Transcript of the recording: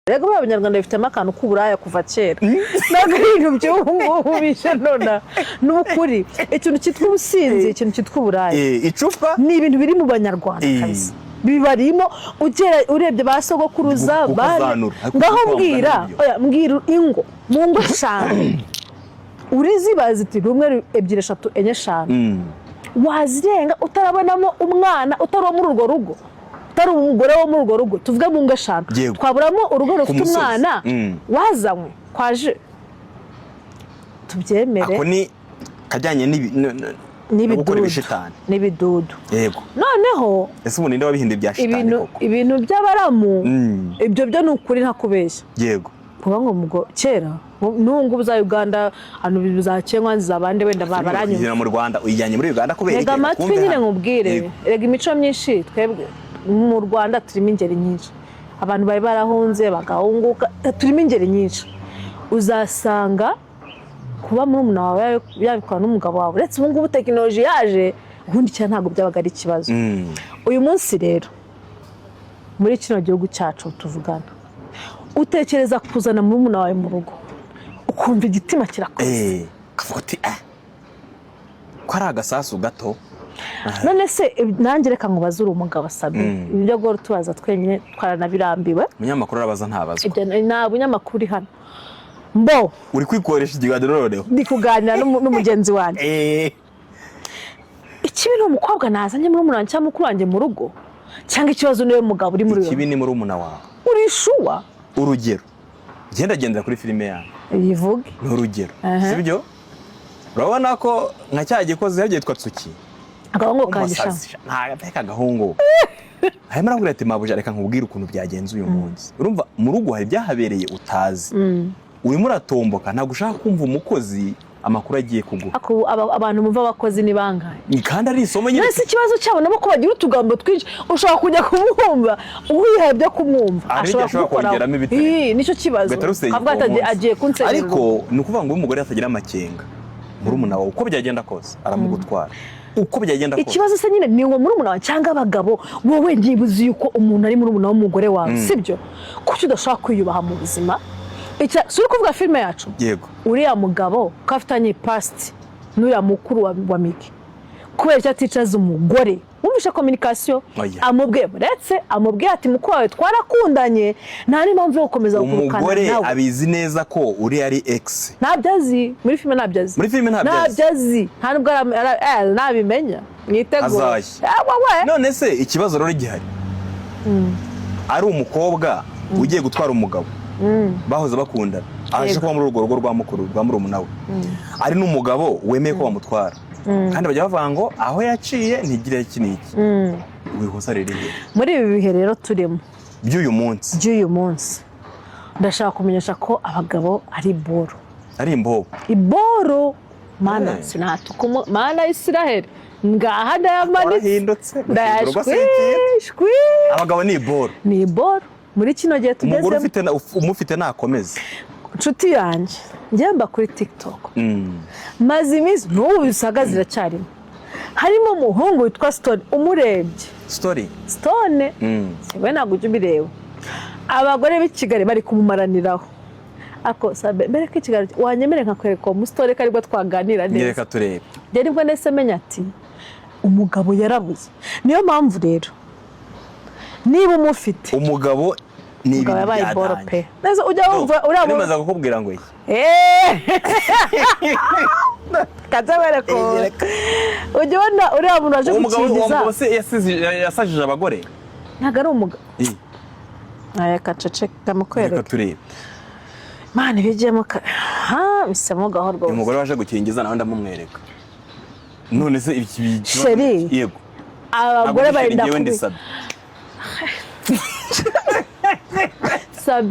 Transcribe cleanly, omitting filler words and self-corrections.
Rego buriya Abanyarwanda bifitemo akantu k'uburaya kuva kera, ntabwo ari ibintu by'ubu ngubu bije nona. Ni ukuri, ikintu cyitwa ubusinzi, ikintu cyitwa uburaya, Icupa. ni ibintu biri mu Banyarwanda kabisa, bibarimo. Ugera urebye ba sogokuruza Gukazanura. Ariko ngaho kuko mbwira wamugana nibyo. Oya, mbwira ingo, mu ngo eshanu urizibaza iti rumwe, ebyiri, eshatu, enye, eshanu, wazirenga utarabonamo umwana utari uwo muri urwo rugo, utari umugore wo muri urwo rugo. Tuvuge mu ngo eshanu, twaburamo urugo rufite musozi. umwana wazanywe kwaje, tubyemere. Ako ni kajyanye no gukora N'ibidudu. ibishitani. N'ibidudu. Yego. Noneho Ese ubu ninde wabihinduye ibya shitani ibintu koko? Ibintu by'abaramu, ibyo byo ni ukuri, ntakubeshya. Kuba ngo mugo kera, n'ubu ngubu za Uganda, ahantu za Kenya, za bande, wenda baranyumva. Kugera mu Rwanda uyijyanye muri Uganda kubera Rega iki? amatwi. Kumve Nyine hano. nkubwire. Rega imico myinshi, twebwe mu Rwanda turimo ingeri nyinshi, abantu bari barahunze bagahunguka, turimo ingeri nyinshi. Uzasanga kuba murumuna wawe yabikora n'umugabo wawe, uretse ubu ngubu tekinoloji yaje, ubundi kera ntabwo byabaga ari ikibazo. Uyu munsi rero muri kino gihugu cyacu tuvugana, utekereza kuzana murumuna wawe mu rugo ukumva igitima kirakoze. Kavuga uti ko ari agasasu gato. None se nanjye reka nkubaze, uri umugabo Sabe, ibi byo guhora tubaza twenyine twaranabirambiwe. Umunyamakuru arabaza, ntabazwa. Ibyo nta bunyamakuru uri hano mbo. Uri kwikoresha ikiganiro noneho. Ndi kuganira n'umugenzi wanjye. Ikibi ni umukobwa nazanye muri wanjye cyangwa mukuru wanjye mu rugo, cyangwa ikibazo niwe mugabo uri muri Ikibi ni murumuna wawe. Uri sure? Urugero, genda gendera kuri filime yawe. Yivuge. Ni urugero. Aha. Sibyo, urabona ko nka cya gikozi yagiye yitwa Tsuki. Agahungu kanjye. Nta gahungu arimo arabwira ati: "Mabuja, reka nkubwire ukuntu byagenze uyu munsi." Urumva mu rugo hari ibyahabereye utazi, urimo uratomboka, ntabwo ushaka kumva umukozi amakuru agiye kuguha. Ako abantu bumva abakozi ni bangahe? Kandi ari isomo nyine. Mbese ikibazo cyabo nabo ko bagira utugambo twinshi, ushobora kujya kumwumva wihaye byo kumwumva. Hari igihe ashobora kugukoraho. kongeramo ibitari. Ii, nicyo kibazo. Ugahita rusenya Avuga ati uwo munsi. Agiye kunsenyera Ariko urugo. ni ukuvuga ngo iyo umugore atagira amakenga, murumuna wawe uko byagenda kose aramugutwara, uko byagenda kose. Ikibazo se nyine ni uwo murumuna wawe cyangwa abagabo? Wowe ntibuzi yuko umuntu ari murumuna w'umugore wawe, sibyo? Kuki udashobora kwiyubaha mu buzima? Si uri kuvuga filime yacu? Yego. Uriya mugabo ko afitanye past n'uriya mukuru wa Miki, kubera icyo aticaza umugore wumvishe communication? Oya. Amubwiye, uretse amubwiye ati: "Mukuru wawe twarakundanye, nta n'impamvu yo gukomeza gukurukana Umugore nawe." abizi neza ko uriya ari ex. Ntabyo azi, muri filime ntabyo azi. Muri filime ntabyo azi. Ntabyo azi, nta nubwo nabimenya mwitegure. Azashya. Wowe. None se ikibazo rero gihari, ari umukobwa ugiye gutwara umugabo bahoze bakundana, aje kuba muri urwo rugo rwa mukuru, rwa murumuna we, ari n'umugabo wemeye ko bamutwara, kandi bajya bavuga ngo aho yaciye ntigire iki n'iki, wihuse riri he? Muri ibi bihe rero turimo by'uyu munsi, by'uyu munsi, ndashaka kumenyesha ko abagabo ari boro. Ari imbobo. Iboro mana. Eh. Mana Isiraheli, ngaha ndayamanitse. Warahindutse. Urwo si ikintu. Ndayashwishwi. Abagabo ni iboro. Ni iboro muri kino gihe Umugore tugezemo. ufite umufite nakomeze. Inshuti yanjye, njye mba kuri TikTok, maze iminsi n'ubu bisaga ziracyarimo, harimo umuhungu witwa Stone, umurebye. Story. Stone. We ntabwo ujya ubireba, abagore b'i Kigali bari kumumaraniraho. Ako Sabe, mbere ko ikiganiro wanyemere nkakwereka uwo musitore, ko aribwo twaganira neza. Nyereka turebe. Njye nibwo nahise menya ati umugabo yarabuze. Niyo mpamvu rero niba umufite, Umugabo ni umugabo ibintu yabaye bya boro danger. pe. Neza ujya wumva uriya Nimaze kukubwira ngo iki? Kaza ko ujya ubona uriya muntu waje Uwo mugabo, uwo gukingiza. mugabo se yasajije abagore? Ntabwo ari umugabo. Reka ceceka. Reka Mukwereka. turebe. Mana, ibigiyemo ha bisemo gahoro rwose. Umugore waje gukingiza nawe ndamumwereka. None se iki Chéri. Yego. Abagore Ntabwo barinda njyewe ndi kubi Sabe. Sabe.